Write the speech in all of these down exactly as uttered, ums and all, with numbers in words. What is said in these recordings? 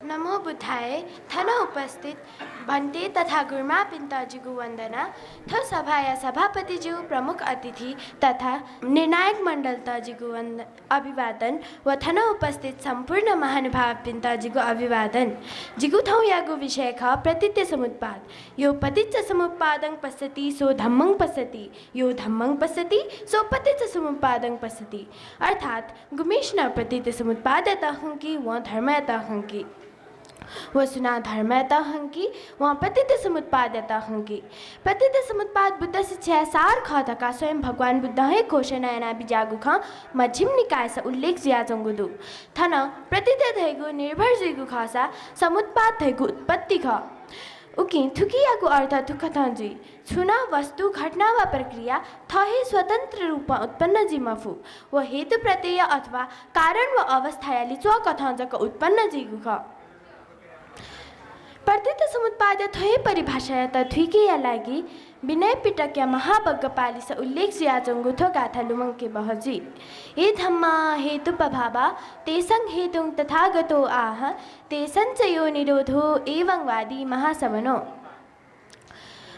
नमो बुद्धाय। थन उपस्थित भन्ते तथा गुरुमापिन्त जिगु वन्दना। थ्व सभाया सभापतिज्यू, प्रमुख अतिथि तथा निर्णायक मण्डलत जिगु वन्द-, अभिवादन व थन उपस्थित सम्पूर्ण महानुभावपिन्त जिगु अभिवादन। जिगु थौंयागु विषय खः प्रतीत्य समुत्पाद। यो पतिच्च समुत्पादं पस्सति, सो धम्मं पस्सति। यो धम्मं पस्सति, सो पतिच्च समुत्पादं पस्सति। अर्थात् गुम्हेसिनं प्रतीत्य समुत्पादयात खंकी, वं धर्मयात खंकी। व सुनां धर्मयात खंकी, वं प्रतीत्य समुत्पादयात खंकी। प्रतीत्य समुत्पाद बुद्ध शिक्षाया सार खः धकाः स्वयं भगवान बुद्धं हे घोषणा यानाबिज्याःगु खँ मझिम निकायस उल्लेख जुयाच्वंगु दु। थन प्रतीत्य धइगु निर्भर जुइगु खःसा समुत्पाद धइगु उत्पत्ति खः। उकिं थुकियागु अर्थ थुकथं जुइ, छुं नं वस्तु, घटना वा प्रक्रिया थः हे स्वतन्त्र रूपं उत्पन्न जुइ मफु। व हेतु प्रत्यय अथवा कारण व अवस्थाया लिच्वः कथं जक उत्पन्न जुइगु खः। प्रतीत्य समुत्पादया थ्व हे परिभाषायात थुइकेया लागि विनय पिटकया महावग्गपालिस उल्लेख जुयाच्वंगु थ्व गाथा लुमंके बहः जुइ। ये धम्मा हेतूपभावा, तेसं हेतुं तथागतो आह, तेसञ्च यो निरोधो एवंवादी महासमणो।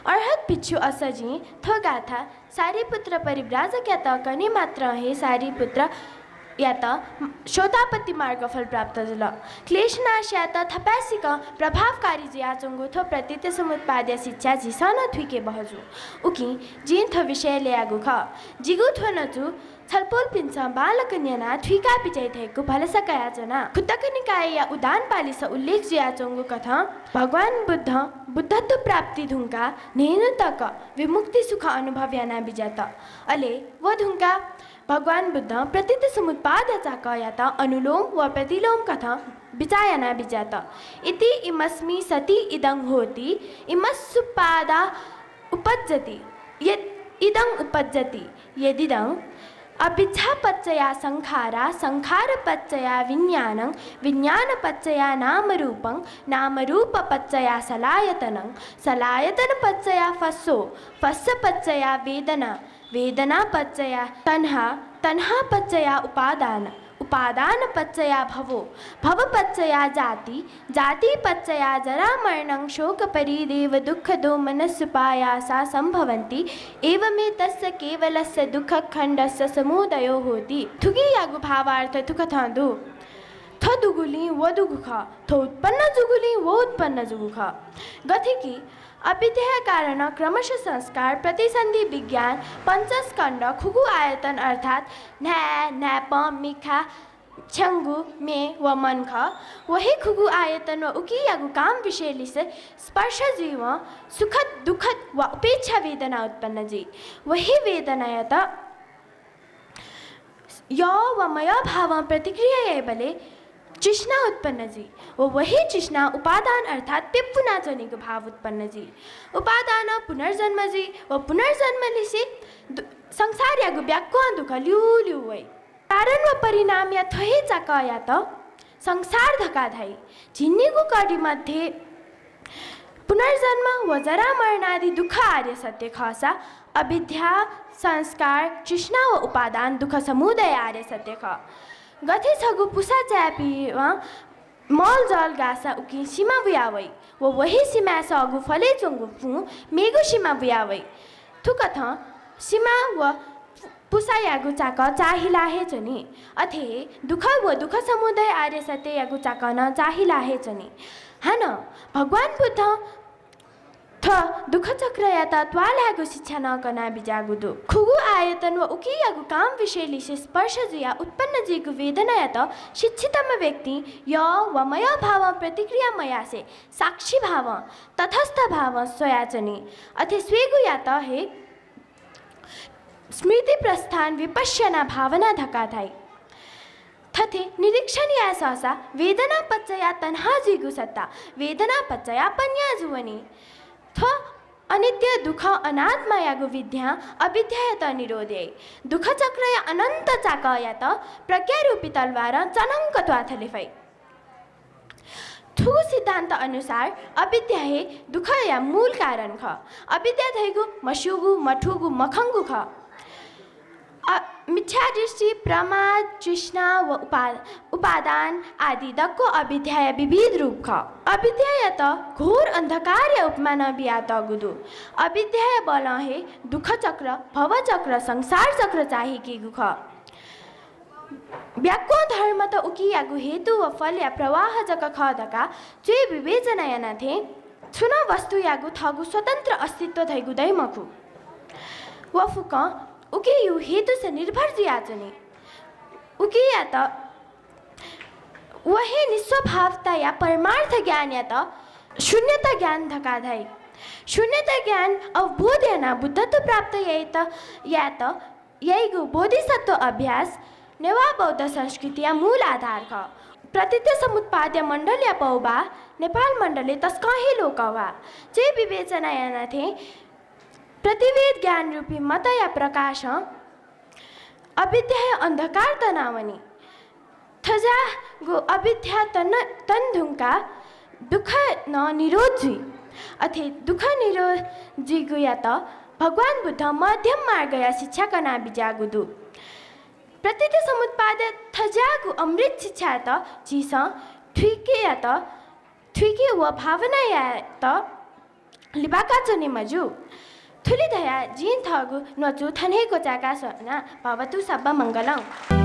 अर्हत भिक्षु असजिं थ्व गाथा सारिपुत्र परिव्राजकयात कने मात्रं हे सारिपुत्रयात सोतापत्ति मार्गफल प्राप्त जुल। क्लेशनाशयात थपाय्‌सिकं प्रभावकारी जुयाच्वंगु थ्व प्रतीत्य समुत्पादया शिक्षा झीसं नं थुइके बहः जू। उकिं जिं थ्व विषय ल्ययागु खः। जिगु थ्व नजु छलपोलपिन्सं बांलाक न्यनाः थुइका बिज्याइ धइगु भलसा कयाच्वना। खुट्टक निकायया उदान पालिस उल्लेख जुयाच्वंगु कथं भगवान बुद्धं बुद्धत्व प्राप्ति धुंकाः न्हय्‌न्हु तक विमुक्ति सुख अनुभव याना बिज्यात। अले व धुंकाः भगवान बुद्धं प्रतीत्य समुत्पादया चाकःयात अनुलोम व प्रतिलोम कथं बिचाः याना बिज्यात। इति इमस्मिं सति इदं होति, इमस्सुपादा उपज्जति, यद् इदं उपज्जति, यदिदं अभिज्जापच्चया संखारा, संखारपच्चया विञ्ञानं, विञ्ञानपच्चया नामरूपं, नामरूपपच्चया सलायतनं, सलायतनपच्चया फस्सो, फस्सपच्चया वेदना, वेदनापच्चया तन्हा, तन्हापच्चया उपादान, उपादानपच्चया भवो, भवपच्चया जाति, जातिपच्चया जरामरणं शोकपरिदेवदुःखदोमनस्सुपायासा सम्भवन्ति। एवमेतस्य केवलस्य दुःखखण्डस्य समुदयो होति। थुकियागु भावार्थ थुकथं दु। थ्व दुगुलिं व दुगु खः, थ्व उत्पन्न जूगुलिं व उत्पन्न जूगु खः। गथे कि अविद्याया कारणं क्रमशः संस्कार, प्रतिसन्धि, विज्ञान, पञ्चस्कन्ध, खुगू आयतन अर्थात् न्हाय्, न्हाय्पं, मिखा, छ्यंगु, म्ये व मन खः। व हे खुगू आयतन व उकियागु काम विषयलिसे स्पर्श जुइवं सुखद, दुःखद व उपेक्षा वेदना उत्पन्न जुइ। व हे वेदनायात यः व मयः भावं प्रतिक्रिया याइबलय् तृष्णा उत्पन्न जुइ। व, व हे तृष्णा उपादान अर्थात् प्यपुनाच्वनीगु भाव उत्पन्न जुइ। उपादानं पुनर्जन्म जुइ। व पुनर्जन्मलिसे दु-, संसारयागु ब्याक्वं दुःख ल्यूल्यू वइ। कारण व परिणामया थ्व हे चाकःयात संसार धकाः धाइ। झिंनिगू कडी मध्ये पुनर्जन्म व जरामरणादि दुःख आर्य सत्य खःसा अविद्या, संस्कार, तृष्णा व उपादान दुःख समुदय आर्य सत्य खः। गथे छगू पुसा चाय्‌पिं मलजल गाःसा उकिं सिमा बुया वइ। व, व हे सिमाय् सःगु फलय् च्वंगु पुं मेगु सिमा बुया वइ। थुकथं सिमा व पु-, पुसायागु चाकः चाःहिला हे च्वनी। अथे हे दुःख व दुःख समुदय आर्य सत्ययागु चाकः नं चाःहिला हे च्वनी। हानं भगवान बुद्धं थ्व दुःखचक्रयात त्वाःलायेगु शिक्षा नं कना बिज्याःगु दु। खुगू आयतन व उकियागु काम विषयलिसे स्पर्श जुयाः उत्पन्न जुइगु वेदनायात शिक्षितम्ह व्यक्तिं यः व मयः भावं प्रतिक्रिया मयासें साक्षी भावं, तटस्थ भावं स्वयाच्वनी। अथे स्वयेगुयात हे स्मृति प्रस्थान विपश्यना भावना धकाः धाइ। थथे निरीक्षण याये सःसा वेदनापच्चया तन्हा जुइगु सत्ता वेदनापच्चया पन्या जुवनी। थ्व अनित्य, दुःख, अनात्मायागु विद्यां अविद्यायात निरोध याइ। दुःखचक्रया अनन्त चाकःयात प्रज्ञारूपी तलवारं चनंक त्वाथले फइ। थुगु सिद्धान्त अनुसार अविद्या हे दुःखया मूल कारण खः। अविद्या धइगु मस्यूगु, मथूगु, मखंगु खः। अ-, मिथ्यादृष्टि, प्रमाद, तृष्णा व उपा-, उपादान आदि दक्व अविद्याया विविध रूप खः। अविद्यायात घोर अन्धकारया उपमा नं बियातःगु दु। अविद्याया बलं हे दुःखचक्र, भवचक्र, संसार चक्र चाःहिकीगु खः। ब्याक्वं धर्म त उकियागु हेतु व फलया प्रवाह जक खः धकाः च्वय् विवेचना याना थें छुं नं वस्तुयागु थःगु स्वतन्त्र अस्तित्व धइगु दइ मखु। व फुक्कं उकियु हेतुस निर्भर जुयाच्वनी। उकियात व हे निस्वभावताया परमार्थ ज्ञानयात शून्यता ज्ञान धकाः धाइ। शून्यता ज्ञान अवबोध यानाः बुद्धत्व प्राप्त यायेत, यायेत याइगु बोधिसत्व अभ्यास नेवाः बौद्ध संस्कृतिया मूल आधार खः। प्रतीत्य समुत्पादया मण्डलया पौभाः नेपाल मण्डलय् तसकं हे लोकंह्वाः। च्वय् विवेचना याना थें प्रतिवेद ज्ञानरूपी मतया प्रकाशं अविद्याया अन्धकार तनावनी। थज्याःगु अविद्या तन, तन धुंकाः दुःख नं निरोध जुइ। अथे दुःख निरोध जुइगुयात भगवान बुद्धं मध्यम मार्गया शिक्षा कना बिज्याःगु दु। प्रतीत्य समुत्पादया थज्याःगु अमृत शिक्षायात झीसं थुइकेयात, थुइके व भावना यायेत लिबाका च्वने मज्यू। थुलि धयाः जिं थःगु न्वचु थन हे क्वचाय्का स्वना। भवतु सब्ब मंगलं।